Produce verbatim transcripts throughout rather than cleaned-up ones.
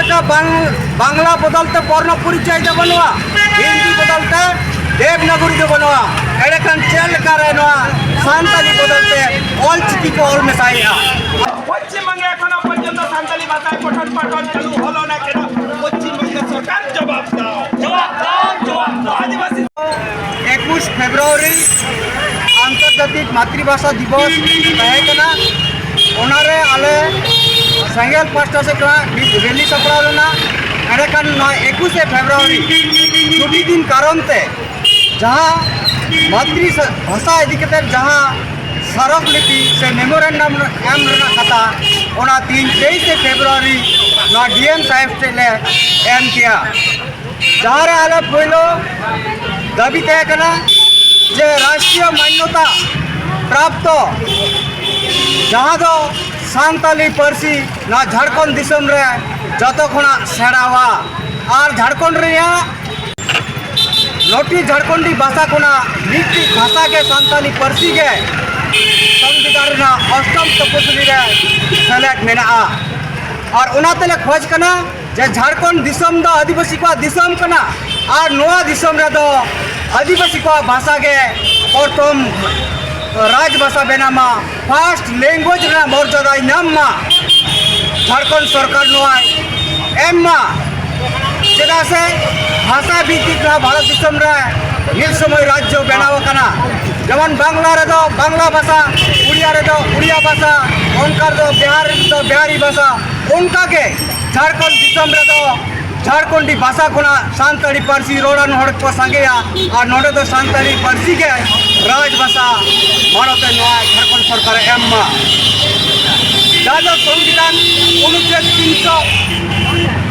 ᱵᱟᱝ, ᱵᱟᱝᱞᱟ ᱵᱚᱫᱚᱞ ᱛᱮ ᱵᱚᱨᱱᱚ ᱯᱚᱨᱤᱪᱚᱭ ᱫᱚ ᱵᱟᱹᱱᱩᱜᱼᱟ, ᱦᱤᱱᱫᱤ ᱵᱚᱫᱚᱞ ᱛᱮ ᱫᱮᱵᱽᱱᱟᱜᱚᱨᱤ ᱫᱚ ᱵᱟᱹᱱᱩᱜᱼᱟ᱾ ᱮᱸᱰᱮᱠᱷᱟᱱ ᱪᱮᱫ ᱞᱮᱠᱟᱨᱮ ᱱᱚᱣᱟ ᱥᱟᱱᱛᱟᱞᱤ ᱵᱚᱫᱚᱞ ᱛᱮ ᱚᱞ ᱪᱤᱠᱤ ᱠᱚ ᱚᱞ ᱢᱮᱥᱟᱭᱮᱫᱼᱟ? ᱯᱚᱥᱪᱤᱢ ᱵᱚᱝᱜᱮ ᱮᱠᱷᱚᱱᱳ ᱯᱚᱨᱡᱚᱱᱛᱚ ᱥᱟᱱᱛᱟᱞᱤ ᱵᱷᱟᱥᱟᱭ ᱯᱚᱴᱷᱚᱱ ᱯᱟᱴᱷᱚᱱ ᱪᱟᱹᱞᱩ ᱦᱚᱞᱚ ᱱᱟ ᱠᱮᱱ? ᱯᱚᱥᱪᱤᱢ ᱵᱚᱝᱜᱮ ᱥᱚᱨᱠᱟᱨ ᱡᱚᱵᱟᱵ ᱫᱟᱣ, ᱡᱚᱵᱟᱵ ᱫᱟᱣ, ᱡᱚᱵᱟᱵ ᱫᱟᱣ᱾ ᱟᱹᱫᱤᱵᱟᱹᱥᱤ ᱮᱠᱩᱥ ᱯᱷᱮᱵᱽᱨᱩᱣᱟᱨᱤ ᱟᱱᱛᱚᱨᱡᱟᱛᱤᱠ ᱢᱟᱛᱨᱤᱵᱷᱟᱥᱟ ᱫᱤᱵᱚᱥ ᱛᱟᱦᱮᱸ ᱠᱟᱱᱟ᱾ ᱚᱱᱟᱨᱮ ᱟᱞᱮ ᱥᱮᱸᱜᱮᱞ ᱯᱟᱥᱴᱟ ᱥᱮᱫ ᱠᱷᱚᱱᱟᱜ ᱢᱤᱫ ᱨᱮᱞᱤ ᱥᱟᱯᱲᱟᱣ ᱞᱮᱱᱟ᱾ ᱮᱸᱰᱮᱠᱷᱟᱱ ᱱᱚᱣᱟ ᱮᱠᱩᱥᱮ ᱯᱷᱮᱵᱽᱨᱩᱣᱟᱨᱤ ᱪᱷᱩᱴᱤ ᱫᱤᱱ ᱠᱟᱨᱚᱱ ᱛᱮ ᱡᱟᱦᱟᱸ ᱢᱟᱛᱨᱤ ᱥᱟ-, ᱵᱷᱟᱥᱟ ᱤᱫᱤ ᱠᱟᱛᱮ ᱡᱟᱦᱟᱸ ᱥᱟᱨᱚᱠ ᱞᱤᱯᱤ ᱥᱮ ᱢᱮᱢᱳᱨᱮᱱᱰᱟᱢ ᱮᱢ ᱨᱮᱱᱟᱜ ᱠᱟᱛᱷᱟ, ᱚᱱᱟ ᱛᱮᱦᱮᱧ ᱛᱮᱭᱤᱥᱮ ᱯᱷᱮᱵᱽᱨᱩᱣᱟᱨᱤ ᱱᱚᱣᱟ ᱰᱤ ᱮᱢ ᱥᱟᱦᱮᱵᱽ ᱴᱷᱮᱱ ᱞᱮ ᱮᱢ ᱠᱮᱜᱼᱟ᱾ ᱡᱟᱦᱟᱸ ᱨᱮ ᱟᱞᱮ ᱯᱳᱭᱞᱳ ᱫᱟᱹᱵᱤ ᱛᱟᱦᱮᱸ ᱠᱟᱱᱟ ᱡᱮ ᱨᱟᱥᱴᱨᱤᱭᱚ ᱢᱟᱱᱱᱚᱛᱟ ᱯᱨᱟᱯᱛᱚ ᱡᱟᱦᱟᱸ ᱫᱚ ᱥᱟᱱᱛᱟᱞᱤ ᱯᱟᱹᱨᱥᱤ ᱱᱚᱣᱟ ᱡᱷᱟᱲᱠᱷᱚᱸᱰ ᱫᱤᱥᱚᱢ ᱨᱮ ᱡᱚᱛᱚ ᱠᱷᱚᱱᱟᱜ ᱥᱮᱬᱟᱣᱟ ᱟᱨ ᱡᱷᱟᱲᱠᱷᱚᱸᱰ ᱨᱮᱭᱟᱜ ᱱᱚᱴᱤ ᱡᱷᱟᱲᱠᱷᱚᱸᱰᱤ ᱵᱷᱟᱥᱟ ᱠᱷᱚᱱᱟᱜ ᱢᱤᱫᱴᱤᱡ ᱵᱷᱟᱥᱟ ᱜᱮ ᱥᱟᱱᱛᱟᱞᱤ ᱯᱟᱹᱨᱥᱤ ᱜᱮ ᱥᱚᱝᱵᱤᱫᱷᱟᱱ ᱨᱮᱱᱟᱜ ᱚᱥᱴᱚᱢ ᱛᱚᱯᱚᱥᱤᱞᱤ ᱨᱮ ᱥᱮᱞᱮᱫ ᱢᱮᱱᱟᱜᱼᱟ᱾ ᱟᱨ ᱚᱱᱟ ᱛᱮᱞᱮ ᱠᱷᱚᱡᱽ ᱠᱟᱱᱟ ᱡᱮ ᱡᱷᱟᱲᱠᱷᱚᱸᱰ ᱫᱤᱥᱚᱢ ᱫᱚ ᱟᱹᱫᱤᱵᱟᱹᱥᱤ ᱠᱚᱣᱟᱜ ᱫᱤᱥᱚᱢ ᱠᱟᱱᱟ ᱟᱨ ᱱᱚᱣᱟ ᱫᱤᱥᱚᱢ ᱨᱮᱫᱚ ᱟᱹᱫᱤᱵᱟᱹᱥᱤ ᱠᱚᱣᱟᱜ ᱵᱷᱟᱥᱟ ᱜᱮ ᱯᱨᱚᱛᱷᱚᱢ ᱨᱟᱡᱽ ᱵᱷᱟᱥᱟ ᱵᱮᱱᱟᱣ ᱢᱟ, ᱯᱷᱟᱥᱴ ᱞᱮᱝᱜᱩᱭᱮᱡᱽ ᱨᱮᱱᱟᱜ ᱢᱚᱨᱡᱟᱫᱟᱭ ᱧᱟᱢ ᱢᱟ᱾ ᱡᱷᱟᱲᱠᱷᱚᱸᱰ ᱥᱚᱨᱠᱟᱨ ᱱᱚᱣᱟᱭ ᱮᱢ ᱢᱟ, ᱪᱮᱫᱟᱜ ᱥᱮ ᱵᱷᱟᱥᱟ ᱵᱷᱤᱛᱛᱤᱠ ᱱᱚᱣᱟ ᱵᱷᱟᱨᱚᱛ ᱫᱤᱥᱚᱢ ᱨᱮ ᱢᱤᱫ ᱥᱚᱢᱚᱭ ᱨᱟᱡᱽᱡᱚ ᱵᱮᱱᱟᱣ ᱟᱠᱟᱱᱟ᱾ ᱡᱮᱢᱚᱱ ᱵᱟᱝᱞᱟ ᱨᱮᱫᱚ ᱵᱟᱝᱞᱟ ᱵᱷᱟᱥᱟ, ᱩᱲᱤᱭᱟ ᱨᱮᱫᱚ ᱩᱲᱤᱭᱟ ᱵᱷᱟᱥᱟ, ᱚᱱᱠᱟ ᱨᱮᱫᱚ ᱵᱤᱦᱟᱨ ᱨᱮᱫᱚ ᱵᱤᱦᱟᱨᱤ ᱵᱷᱟᱥᱟ, ᱚᱱᱠᱟᱜᱮ ᱡᱷᱟᱲᱠᱷᱚᱸᱰ ᱫᱤᱥᱚᱢ ᱨᱮᱫᱚ ᱡᱷᱟᱲᱠᱷᱚᱸᱰᱤ ᱵᱷᱟᱥᱟ ᱠᱷᱚᱱᱟᱜ ᱥᱟᱱᱛᱟᱲᱤ ᱯᱟᱹᱨᱥᱤ ᱨᱚᱲᱟᱱ ᱦᱚᱲ ᱠᱚ ᱥᱟᱸᱜᱮᱭᱟ ᱟᱨ ᱱᱚᱰᱮ ᱫᱚ ᱥᱟᱱᱛᱟᱲᱤ ᱯᱟᱹᱨᱥᱤ ᱜᱮ ᱨᱟᱡᱽ ᱵᱷᱟᱥᱟ ᱢᱟᱱᱚᱛ ᱮ ᱱᱚᱣᱟ ᱡᱷᱟᱲᱠᱷᱚᱸᱰ ᱥᱚᱨᱠᱟᱨᱮ ᱮᱢ ᱢᱟ᱾ ᱡᱟᱦᱟᱸ ᱫᱚ ᱥᱚᱝᱵᱤᱫᱷᱟᱱ ᱚᱱᱩᱪᱷᱮᱫ ᱛᱤᱱᱥᱚ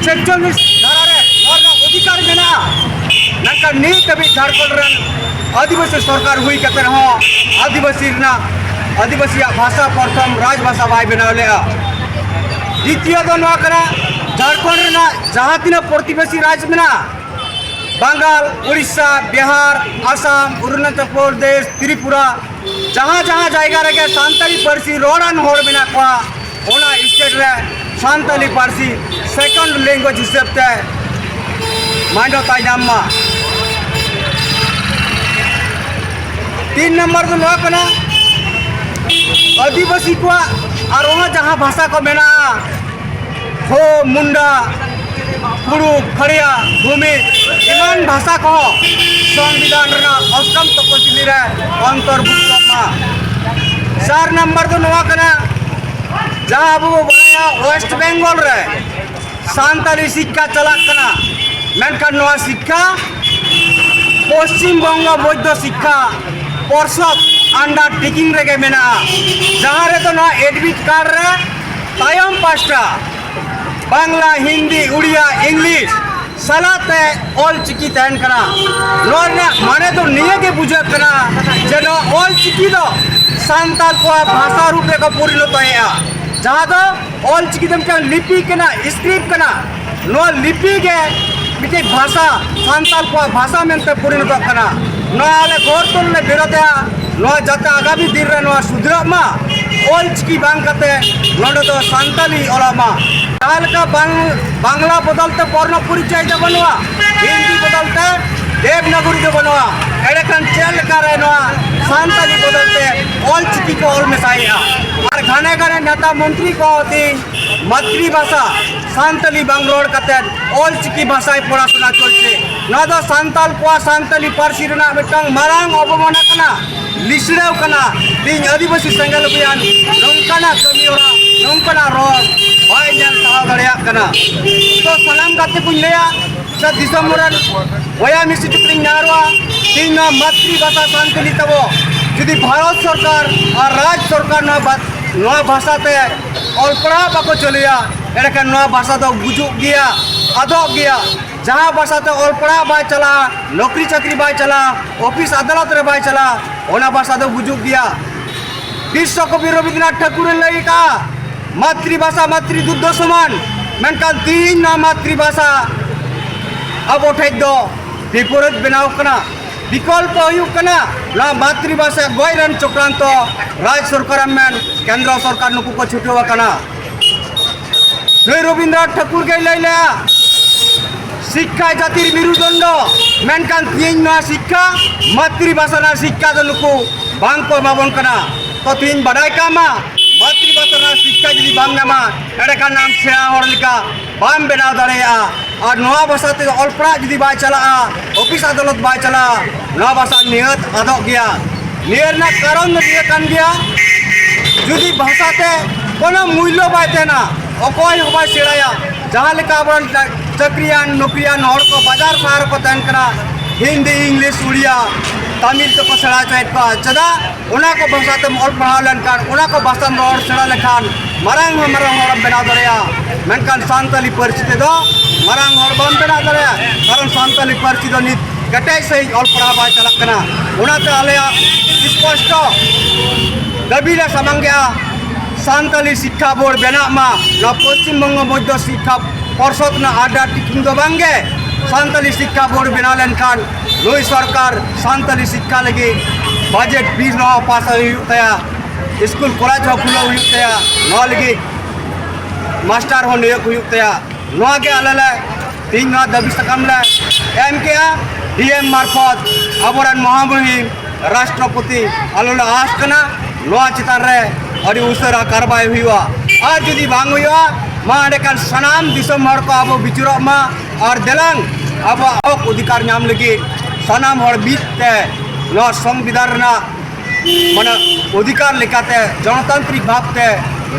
ᱪᱷᱮᱪᱪᱚᱞᱞᱤᱥ ᱫᱷᱟᱨᱟ ᱨᱮ ᱱᱚᱣᱟ ᱨᱮᱱᱟᱜ ᱚᱫᱷᱤᱠᱟᱨ ᱢᱮᱱᱟᱜᱼᱟ, ᱢᱮᱱᱠᱷᱟᱱ ᱱᱤᱛ ᱫᱷᱟᱹᱵᱤᱡ ᱡᱷᱟᱲᱠᱷᱚᱸᱰ ᱨᱮᱱ ᱟᱹᱫᱤᱵᱟᱹᱥᱤ ᱥᱚᱨᱠᱟᱨ ᱦᱩᱭ ᱠᱟᱛᱮ ᱨᱮᱦᱚᱸ ᱟᱹᱫᱤᱵᱟᱹᱥᱤ ᱨᱮᱱᱟᱜ, ᱟᱹᱫᱤᱵᱟᱹᱥᱤᱭᱟᱜ ᱵᱷᱟᱥᱟ ᱯᱨᱚᱛᱷᱚᱢ ᱨᱟᱡᱽ ᱵᱷᱟᱥᱟ ᱵᱟᱭ ᱵᱮᱱᱟᱣ ᱞᱮᱫᱼᱟ᱾ ᱫᱤᱛᱤᱭᱚ ᱫᱚ ᱱᱚᱣᱟ ᱠᱟᱱᱟ, ᱡᱷᱟᱲᱠᱷᱚᱸᱰ ᱨᱮᱱᱟᱜ ᱡᱟᱦᱟᱸ ᱛᱤᱱᱟᱹᱜ ᱯᱨᱚᱛᱤᱵᱮᱥᱤ ᱨᱟᱡᱽ ᱢᱮᱱᱟᱜᱼᱟ, ᱵᱟᱝᱜᱟᱞ, ᱩᱲᱤᱥᱥᱟ, ᱵᱤᱦᱟᱨ, ᱟᱥᱟᱢ, ᱚᱨᱩᱱᱟᱪᱚᱞ ᱯᱨᱚᱫᱮᱥ, ᱛᱨᱤᱯᱩᱨᱟ, ᱡᱟᱦᱟᱸ ᱡᱟᱦᱟᱸ ᱡᱟᱭᱜᱟ ᱨᱮᱜᱮ ᱥᱟᱱᱛᱟᱲᱤ ᱯᱟᱹᱨᱥᱤ ᱨᱚᱲᱟᱱ ᱦᱚᱲ ᱢᱮᱱᱟᱜ ᱠᱚᱣᱟ, ᱚᱱᱟ ᱥᱴᱮᱴ ᱨᱮ ᱥᱟᱱᱛᱟᱞᱤ ᱯᱟᱹᱨᱥᱤ second language ᱦᱤᱥᱟᱹᱵ ᱛᱮ ᱢᱟᱱᱭᱚᱛᱟ ᱧᱟᱢ ᱢᱟ᱾ ᱛᱤᱱ ᱱᱟᱢᱵᱟᱨ ᱫᱚ ᱱᱚᱣᱟ ᱠᱟᱱᱟ, ᱟᱹᱫᱤᱵᱟᱹᱥᱤ ᱠᱚᱣᱟᱜ ᱟᱨᱦᱚᱸ ᱡᱟᱦᱟᱸ ᱵᱷᱟᱥᱟ ᱠᱚ ᱢᱮᱱᱟᱜᱼᱟ, ᱦᱳ, ᱢᱩᱱᱰᱟ, ᱠᱩᱲᱩᱠ, ᱠᱷᱟᱲᱤᱭᱟ, ᱵᱷᱩᱢᱤ ᱮᱢᱟᱱ ᱵᱷᱟᱥᱟ ᱠᱚᱦᱚᱸ ᱥᱚᱝᱵᱤᱫᱷᱟᱱ ᱨᱮᱱᱟᱜ ᱚᱥᱴᱚᱢ ᱛᱚᱯᱚᱥᱤᱞᱤ ᱨᱮ ᱚᱱᱛᱚᱨᱵᱷᱩᱠᱛᱚᱜ ᱢᱟ᱾ ᱪᱟᱨ ᱱᱟᱢᱵᱟᱨ ᱫᱚ ᱱᱚᱣᱟ ᱠᱟᱱᱟ, ᱡᱟᱦᱟᱸ ᱟᱵᱚ ᱵᱚ ᱵᱟᱲᱟᱭᱟ ᱳᱭᱮᱥᱴ ᱵᱮᱝᱜᱚᱞ ᱨᱮ ᱥᱟᱱᱛᱟᱞᱤ ᱥᱤᱠᱠᱷᱟ ᱪᱟᱞᱟᱜ ᱠᱟᱱᱟ, ᱢᱮᱱᱠᱷᱟᱱ ᱱᱚᱣᱟ ᱥᱤᱠᱠᱷᱟ ᱯᱚᱥᱪᱤᱢ ᱵᱚᱝᱜᱚ ᱢᱚᱫᱽᱫᱷᱚ ᱥᱤᱠᱠᱷᱟ ᱯᱚᱨᱥᱚᱫ undertaking ᱨᱮᱜᱮ ᱢᱮᱱᱟᱜᱼᱟ, ᱡᱟᱦᱟᱸ ᱨᱮᱫᱚ ᱱᱚᱣᱟ admit card ᱨᱮ ᱛᱟᱭᱚᱢ ᱯᱟᱥᱴᱟ ᱵᱟᱝᱞᱟ, ᱦᱤᱱᱫᱤ, ᱩᱲᱤᱭᱟ, ᱤᱝᱞᱤᱥ ᱥᱟᱞᱟᱜ ᱛᱮ ᱚᱞ ᱪᱤᱠᱤ ᱛᱟᱦᱮᱱ ᱠᱟᱱᱟ᱾ ᱱᱚᱣᱟ ᱨᱮᱱᱟᱜ ᱢᱟᱱᱮ ᱫᱚ ᱱᱤᱭᱟᱹ ᱜᱮ ᱵᱩᱡᱷᱟᱹᱜ ᱠᱟᱱᱟ ᱡᱮ ᱱᱚᱣᱟ ᱚᱞ ᱪᱤᱠᱤ ᱫᱚ ᱥᱟᱱᱛᱟᱲ ᱠᱚᱣᱟᱜ ᱵᱷᱟᱥᱟ ᱨᱩᱯ ᱨᱮᱠᱚ ᱯᱚᱨᱤᱱᱚᱛᱚᱭᱮᱫᱼᱟ, ᱡᱟᱦᱟᱸ ᱫᱚ ᱚᱞ ᱪᱤᱠᱤ ᱫᱚ ᱢᱤᱫᱴᱟᱝ ᱞᱤᱯᱤ ᱠᱟᱱᱟ, script ᱠᱟᱱᱟ᱾ ᱱᱚᱣᱟ ᱞᱤᱯᱤ ᱜᱮ ᱢᱤᱫᱴᱤᱡ ᱵᱷᱟᱥᱟ, ᱥᱟᱱᱛᱟᱲ ᱠᱚᱣᱟᱜ ᱵᱷᱟᱥᱟ ᱢᱮᱱᱛᱮ ᱯᱚᱨᱤᱱᱚᱛᱚᱜ ᱠᱟᱱᱟ᱾ ᱱᱚᱣᱟ ᱟᱞᱮ ᱜᱚᱨ ᱛᱚᱞ ᱞᱮ ᱵᱤᱨᱳᱫᱷᱮᱜᱼᱟ᱾ ᱱᱚᱣᱟ ᱡᱟᱛᱮ ᱟᱜᱟᱢᱤ ᱫᱤᱱ ᱨᱮ ᱱᱚᱣᱟ ᱥᱩᱫᱷᱨᱟᱹᱜ ᱢᱟ, ᱚᱞ ᱪᱤᱠᱤ ᱵᱟᱝ ᱠᱟᱛᱮ ᱱᱚᱰᱮ ᱫᱚ ᱥᱟᱱᱛᱟᱞᱤ ᱚᱞᱚᱜ ᱢᱟ᱾ ᱡᱟᱦᱟᱸ ᱞᱮᱠᱟ ᱵᱟᱝ-, ᱵᱟᱝᱞᱟ ᱵᱚᱫᱚᱞ ᱛᱮ ᱵᱚᱨᱱᱚ ᱯᱚᱨᱤᱪᱚᱭ ᱫᱚ ᱵᱟᱹᱱᱩᱜᱼᱟ, ᱦᱤᱱᱫᱤ ᱵᱚᱫᱚᱞ ᱛᱮ ᱫᱮᱵᱽᱱᱟᱜᱚᱨᱤ ᱫᱚ ᱵᱟᱹᱱᱩᱜᱼᱟ, ᱮᱸᱰᱮᱠᱷᱟᱱ ᱪᱮᱫ ᱞᱮᱠᱟᱨᱮ ᱱᱚᱣᱟ ᱥᱟᱱᱛᱟᱞᱤ ᱵᱚᱫᱚᱞ ᱛᱮ ᱚᱞ ᱪᱤᱠᱤ ᱠᱚ ᱚᱞ ᱢᱮᱥᱟᱭᱮᱫᱼᱟ? ᱟᱨ ᱜᱷᱟᱱᱮ ᱜᱷᱟᱱᱮ ᱱᱮᱛᱟ ᱢᱚᱱᱛᱨᱤ ᱠᱚ ᱛᱮᱦᱮᱧ ᱢᱟᱛᱨᱤ ᱵᱷᱟᱥᱟ ᱥᱟᱱᱛᱟᱞᱤ ᱵᱟᱝ ᱨᱚᱲ ᱠᱟᱛᱮ ᱚᱞ ᱪᱤᱠᱤ ᱵᱷᱟᱥᱟᱭ ᱯᱚᱲᱟᱥᱩᱱᱟ ᱪᱚᱞᱪᱮ᱾ ᱱᱚᱣᱟ ᱫᱚ ᱥᱟᱱᱛᱟᱞ ᱠᱚᱣᱟᱜ ᱥᱟᱱᱛᱟᱞᱤ ᱯᱟᱹᱨᱥᱤ ᱨᱮᱱᱟᱜ ᱢᱤᱫᱴᱟᱝ ᱢᱟᱨᱟᱝ ᱚᱵᱚᱢᱟᱱᱟ ᱠᱟᱱᱟ, ᱞᱤᱥᱲᱟᱹᱣ ᱠᱟᱱᱟ᱾ ᱛᱮᱦᱮᱧ ᱟᱹᱫᱤᱵᱟᱹᱥᱤ ᱥᱮᱸᱜᱮᱞ ᱚᱵᱷᱤᱭᱟᱱ ᱱᱚᱝᱠᱟᱱᱟᱜ ᱠᱟᱹᱢᱤ ᱦᱚᱨᱟ, ᱱᱚᱝᱠᱟᱱᱟᱜ ᱨᱚᱲ ᱵᱟᱭ ᱧᱮᱞ ᱥᱟᱦᱟᱣ ᱫᱟᱲᱮᱭᱟᱜ ᱠᱟᱱᱟ᱾ ᱛᱚ ᱥᱟᱱᱟᱢ ᱜᱟᱛᱮ ᱠᱚᱧ ᱞᱟᱹᱭᱟ, ᱥᱮ ᱫᱤᱥᱚᱢ ᱨᱮᱱ ᱵᱚᱭᱦᱟ ᱢᱤᱥᱤ ᱛᱟᱠᱚᱧ ᱱᱮᱦᱚᱨᱚᱜᱼᱟ, ᱛᱮᱦᱮᱧ ᱱᱚᱣᱟ ᱢᱟᱛᱨᱤ ᱵᱷᱟᱥᱟ ᱥᱟᱱᱛᱟᱞᱤ ᱛᱟᱵᱚ ᱡᱩᱫᱤ ᱵᱷᱟᱨᱚᱛ ᱥᱚᱨᱠᱟᱨ ᱟᱨ ᱨᱟᱡᱽ ᱥᱚᱨᱠᱟᱨ ᱱᱚᱣᱟ ᱵᱷᱟ-, ᱱᱚᱣᱟ ᱵᱷᱟᱥᱟ ᱛᱮ ᱚᱞ ᱯᱟᱲᱦᱟᱣ ᱵᱟᱠᱚ ᱪᱟᱹᱞᱩᱭᱟ, ᱮᱸᱰᱮᱠᱷᱟᱱ ᱱᱚᱣᱟ ᱵᱷᱟᱥᱟ ᱫᱚ ᱜᱩᱡᱩᱜ ᱜᱮᱭᱟ, ᱟᱫᱚᱜ ᱜᱮᱭᱟ᱾ ᱡᱟᱦᱟᱸ ᱵᱷᱟᱥᱟ ᱛᱮ ᱚᱞ ᱯᱟᱲᱦᱟᱣ ᱵᱟᱭ ᱪᱟᱞᱟᱜᱼᱟ, ᱱᱚᱠᱨᱤ ᱪᱟᱹᱠᱨᱤ ᱵᱟᱭ ᱪᱟᱞᱟᱜᱼᱟ, ᱚᱯᱷᱤᱥ ᱟᱫᱟᱞᱚᱛ ᱨᱮ ᱵᱟᱭ ᱪᱟᱞᱟᱜᱼᱟ, ᱚᱱᱟ ᱵᱷᱟᱥᱟ ᱫᱚ ᱜᱩᱡᱩᱜ ᱜᱮᱭᱟ᱾ ᱵᱤᱥᱥᱚ ᱠᱚᱵᱤ ᱨᱚᱵᱤᱱᱫᱨᱚᱱᱟᱛᱷ ᱴᱷᱟᱹᱠᱩᱨᱮ ᱞᱟᱹᱭ ᱟᱠᱟᱫᱼᱟ, ᱢᱟᱛᱨᱤ ᱵᱷᱟᱥᱟ ᱢᱟᱛᱨᱤ ᱫᱩᱜᱽᱫᱷᱚ ᱥᱚᱢᱟᱱ᱾ ᱢᱮᱱᱠᱷᱟᱱ ᱛᱤᱦᱤᱧ ᱱᱚᱣᱟ ᱢᱟᱛᱨᱤ ᱵᱷᱟᱥᱟ ᱟᱵᱚ ᱴᱷᱮᱡ ᱫᱚ ᱵᱤᱯᱚᱨᱤᱛ ᱵᱮᱱᱟᱣ ᱠᱟᱱᱟ, ᱵᱤᱠᱚᱞᱯᱚ ᱦᱩᱭᱩᱜ ᱠᱟᱱᱟ᱾ ᱱᱚᱣᱟ ᱢᱟᱛᱨᱤ ᱵᱷᱟᱥᱟ ᱜᱚᱡ ᱨᱮᱱ ᱪᱚᱠᱨᱟᱱᱛᱚ ᱨᱟᱡᱽ ᱥᱚᱨᱠᱟᱨᱮᱢ ᱢᱮᱱ, ᱠᱮᱱᱫᱨᱚ ᱥᱚᱨᱠᱟᱨ, ᱱᱩᱠᱩ ᱠᱚ ᱪᱷᱩᱴᱟᱹᱣ ᱟᱠᱟᱱᱟ᱾ ᱱᱩᱭ ᱨᱚᱵᱤᱱᱫᱨᱚᱱᱟᱛᱷ ᱴᱷᱟᱹᱠᱩᱨ ᱜᱮᱭ ᱞᱟᱹᱭ ᱞᱮᱜᱼᱟ, "ᱥᱤᱠᱠᱷᱟ ᱡᱟᱹᱛᱤᱨ ᱢᱮᱨᱩᱫᱚᱱᱰᱚ", ᱢᱮᱱᱠᱷᱟᱱ ᱛᱮᱦᱮᱧ ᱱᱚᱣᱟ ᱥᱤᱠᱠᱷᱟ, ᱢᱟᱛᱨᱤᱵᱷᱟᱥᱟ ᱨᱮᱱᱟᱜ ᱥᱤᱠᱠᱷᱟ ᱫᱚ ᱱᱩᱠᱩ ᱵᱟᱝ ᱠᱚ ᱮᱢᱟ ᱵᱚᱱ ᱠᱟᱱᱟ᱾ ᱛᱚ ᱛᱮᱦᱮᱧ ᱵᱟᱰᱟᱭ ᱠᱟᱜ ᱢᱟ, ᱢᱟᱛᱨᱤᱵᱷᱟᱥᱟ ᱨᱮᱱᱟᱜ ᱥᱤᱠᱠᱷᱟ ᱡᱩᱫᱤ ᱵᱟᱢ ᱧᱟᱢᱟ, ᱮᱸᱰᱮᱠᱷᱟᱱ ᱟᱢ ᱥᱮᱬᱟ ᱦᱚᱲ ᱞᱮᱠᱟ ᱵᱟᱢ ᱵᱮᱱᱟᱣ ᱫᱟᱲᱮᱭᱟᱜᱼᱟ᱾ ᱟᱨ ᱱᱚᱣᱟ ᱵᱷᱟᱥᱟ ᱛᱮ ᱚᱞ ᱯᱟᱲᱦᱟᱜ ᱡᱩᱫᱤ ᱵᱟᱭ ᱪᱟᱞᱟᱜᱼᱟ, ᱚᱯᱷᱤᱥ ᱟᱫᱟᱞᱚᱛ ᱵᱟᱭ ᱪᱟᱞᱟᱜᱼᱟ, ᱱᱚᱣᱟ ᱵᱷᱟᱥᱟ ᱱᱤᱦᱟᱹᱛ ᱟᱫᱚᱜ ᱜᱮᱭᱟ᱾ ᱱᱤᱭᱟᱹ ᱨᱮᱱᱟᱜ ᱠᱟᱨᱚᱱ ᱫᱚ ᱱᱤᱭᱟᱹ ᱠᱟᱱ ᱜᱮᱭᱟ, ᱡᱩᱫᱤ ᱵᱷᱟᱥᱟ ᱛᱮ ᱠᱳᱱᱳ ᱢᱩᱞᱞᱚ ᱵᱟᱭ ᱛᱟᱦᱮᱱᱟ, ᱚᱠᱚᱭ ᱦᱚᱸ ᱵᱟᱭ ᱥᱮᱬᱟᱭᱟ᱾ ᱡᱟᱦᱟᱸ ᱞᱮᱠᱟ ᱟᱵᱚᱨᱮᱱ ᱪᱟ-, ᱪᱟᱹᱠᱨᱤᱭᱟᱱ, ᱱᱚᱠᱨᱤᱭᱟᱱ ᱦᱚᱲ ᱠᱚ ᱵᱟᱡᱟᱨ ᱥᱟᱦᱟᱨ ᱨᱮᱠᱚ ᱛᱟᱦᱮᱱ ᱠᱟᱱᱟ, ᱦᱤᱱᱫᱤ, ᱤᱝᱞᱤᱥ, ᱩᱲᱤᱭᱟ, ᱛᱟᱢᱤᱞ ᱛᱮᱠᱚ ᱥᱮᱬᱟ ᱦᱚᱪᱚᱭᱮᱫ ᱠᱚᱣᱟ᱾ ᱪᱮᱫᱟᱜ? ᱚᱱᱟ ᱠᱚ ᱵᱷᱟᱥᱟ ᱛᱮᱢ ᱚᱞ ᱯᱟᱲᱦᱟᱣ ᱞᱮᱱᱠᱷᱟᱱ, ᱚᱱᱟ ᱠᱚ ᱵᱷᱟᱥᱟᱢ ᱨᱚᱲ ᱥᱮᱬᱟ ᱞᱮᱠᱷᱟᱱ, ᱢᱟᱨᱟᱝ ᱦᱚᱸ ᱢᱟᱨᱟᱝ ᱦᱚᱲᱮᱢ ᱵᱮᱱᱟᱣ ᱫᱟᱲᱮᱭᱟᱜᱼᱟ᱾ ᱢᱮᱱᱠᱷᱟᱱ ᱥᱟᱱᱛᱟᱞᱤ ᱯᱟᱹᱨᱥᱤ ᱛᱮᱫᱚ ᱢᱟᱨᱟᱝ ᱦᱚᱲ ᱵᱟᱢ ᱵᱮᱱᱟᱣ ᱫᱟᱲᱮᱭᱟᱜᱼᱟ, ᱠᱟᱨᱚᱱ ᱥᱟᱱᱛᱟᱞᱤ ᱯᱟᱹᱨᱥᱤ ᱫᱚ ᱱᱤᱛ ᱠᱮᱴᱮᱡ ᱥᱟᱺᱦᱤᱡ ᱚᱞ ᱯᱟᱲᱦᱟᱣ ᱵᱟᱭ ᱪᱟᱞᱟᱜ ᱠᱟᱱᱟ᱾ ᱚᱱᱟᱛᱮ ᱟᱞᱮᱭᱟᱜ ᱥᱯᱚᱥᱴᱚ ᱫᱟᱹᱵᱤ ᱞᱮ ᱥᱟᱢᱟᱝ ᱜᱮᱭᱟ, ᱥᱟᱱᱛᱟᱞᱤ ᱥᱤᱠᱠᱷᱟ ᱵᱳᱨᱰ ᱵᱮᱱᱟᱜ ᱢᱟ᱾ ᱱᱚᱣᱟ ᱯᱚᱥᱪᱤᱢ ᱵᱚᱝᱜᱚ ᱢᱚᱫᱽᱫᱷᱚ ᱥᱤᱠᱠᱷᱟ ᱯᱚᱨᱥᱚᱫ ᱨᱮᱱᱟᱜ ᱟᱰᱰᱟ ᱴᱤᱠᱤᱝ ᱫᱚ ᱵᱟᱝᱜᱮ, ᱥᱟᱱᱛᱟᱞᱤ ᱥᱤᱠᱠᱷᱟ ᱵᱳᱨᱰ ᱵᱮᱱᱟᱣ ᱞᱮᱱᱠᱷᱟᱱ ᱱᱩᱭ ᱥᱚᱨᱠᱟᱨ ᱥᱟᱱᱛᱟᱞᱤ ᱥᱤᱠᱠᱷᱟ ᱞᱟᱹᱜᱤᱫ ᱵᱟᱡᱮᱴ ᱵᱤᱞ ᱨᱮᱦᱚᱸ ᱯᱟᱥ ᱦᱩᱭᱩᱜ ᱛᱟᱭᱟ, ᱥᱠᱩᱞ ᱠᱚᱞᱮᱡᱽ ᱦᱚᱸ ᱠᱷᱩᱞᱟᱹᱣ ᱦᱩᱭᱩᱜ ᱛᱟᱭᱟ, ᱱᱚᱣᱟ ᱞᱟᱹᱜᱤᱫ ᱢᱟᱥᱴᱟᱨ ᱦᱚᱸ ᱱᱤᱭᱳᱜᱽ ᱦᱩᱭᱩᱜ ᱛᱟᱭᱟ᱾ ᱱᱚᱣᱟ ᱜᱮ ᱟᱞᱮ ᱞᱮ ᱛᱮᱦᱮᱧ ᱱᱚᱣᱟ ᱫᱟᱹᱵᱤ ᱥᱟᱠᱟᱢ ᱞᱮ ᱮᱢ ᱠᱮᱜᱼᱟ ᱰᱤ ᱮᱢ ᱢᱟᱨᱯᱷᱚᱛ ᱟᱵᱚᱨᱮᱱ ᱢᱚᱦᱟᱢᱩᱦᱤᱢ ᱨᱟᱥᱴᱨᱚᱯᱚᱛᱤ᱾ ᱟᱞᱮ ᱞᱮ ᱟᱸᱥ ᱠᱟᱱᱟ ᱱᱚᱣᱟ ᱪᱮᱛᱟᱱ ᱨᱮ ᱟᱹᱰᱤ ᱩᱥᱟᱹᱨᱟ ᱠᱟᱨᱵᱟᱭ ᱦᱩᱭᱩᱜᱼᱟ, ᱟᱨ ᱡᱩᱫᱤ ᱵᱟᱝ ᱦᱩᱭᱩᱜᱼᱟ, ᱢᱟ ᱮᱸᱰᱮᱠᱷᱟᱱ ᱥᱟᱱᱟᱢ ᱫᱤᱥᱚᱢ ᱦᱚᱲ ᱠᱚ ᱟᱵᱚ ᱵᱤᱪᱟᱹᱨᱚᱜ ᱢᱟ ᱟᱨ ᱫᱮᱞᱟᱝ ᱟᱵᱚᱣᱟᱜ ᱦᱚᱠ ᱚᱫᱷᱤᱠᱟᱨ ᱧᱟᱢ ᱞᱟᱹᱜᱤᱫ ᱥᱟᱱᱟᱢ ᱦᱚᱲ ᱢᱤᱫ ᱛᱮ ᱱᱚᱣᱟ ᱥᱚᱝᱵᱤᱫᱷᱟᱱ ᱨᱮᱱᱟᱜ ᱢᱟᱱᱮ ᱚᱫᱷᱤᱠᱟᱨ ᱞᱮᱠᱟᱛᱮ ᱜᱚᱱᱚᱛᱟᱱᱛᱨᱤᱠ ᱵᱷᱟᱵᱽ ᱛᱮ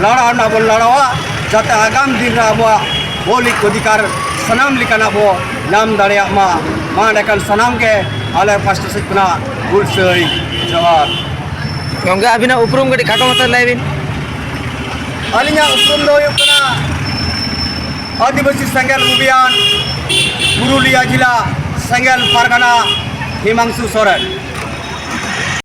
ᱞᱟᱲᱟᱣ ᱨᱮᱱᱟᱜ ᱵᱚᱱ ᱞᱟᱲᱟᱣᱟ, ᱡᱟᱛᱮ ᱟᱜᱟᱢ ᱫᱤᱱ ᱨᱮ ᱟᱵᱚᱣᱟᱜ ᱢᱳᱣᱞᱤᱠ ᱚᱫᱷᱤᱠᱟᱨ ᱥᱟᱱᱟᱢ ᱞᱮᱠᱟᱱᱟᱜ ᱵᱚ ᱧᱟᱢ ᱫᱟᱲᱮᱭᱟᱜ ᱢᱟ᱾ ᱢᱟ ᱮᱸᱰᱮᱠᱷᱟᱱ ᱥᱟᱱᱟᱢ ᱜᱮ ᱟᱞᱮ ᱯᱟᱥᱴᱟ ᱥᱮᱫ ᱠᱷᱚᱱᱟᱜ ᱦᱩᱞᱥᱟᱹᱭ ᱡᱚᱦᱟᱨ᱾ ᱜᱚᱝᱠᱮ, ᱟᱹᱵᱤᱱᱟᱜ ᱩᱯᱨᱩᱢ ᱠᱟᱹᱴᱤᱡ ᱠᱷᱟᱴᱚ ᱢᱟᱪᱷᱟ ᱞᱟᱹᱭ ᱵᱤᱱ᱾ ᱟᱹᱞᱤᱧᱟᱜ ᱩᱯᱨᱩᱢ ᱫᱚ ᱦᱩᱭᱩᱜ ᱠᱟᱱᱟ ᱟᱹᱫᱤᱵᱟᱹᱥᱤ ᱥᱮᱸᱜᱮᱞ ᱚᱵᱷᱤᱭᱟᱱ, ᱯᱩᱨᱩᱞᱤᱭᱟᱹ ᱡᱮᱞᱟ, ᱥᱮᱸᱜᱮᱞ ᱯᱟᱨᱜᱟᱱᱟ, ᱦᱤᱢᱟᱝᱥᱩ ᱥᱚᱨᱮᱱ᱾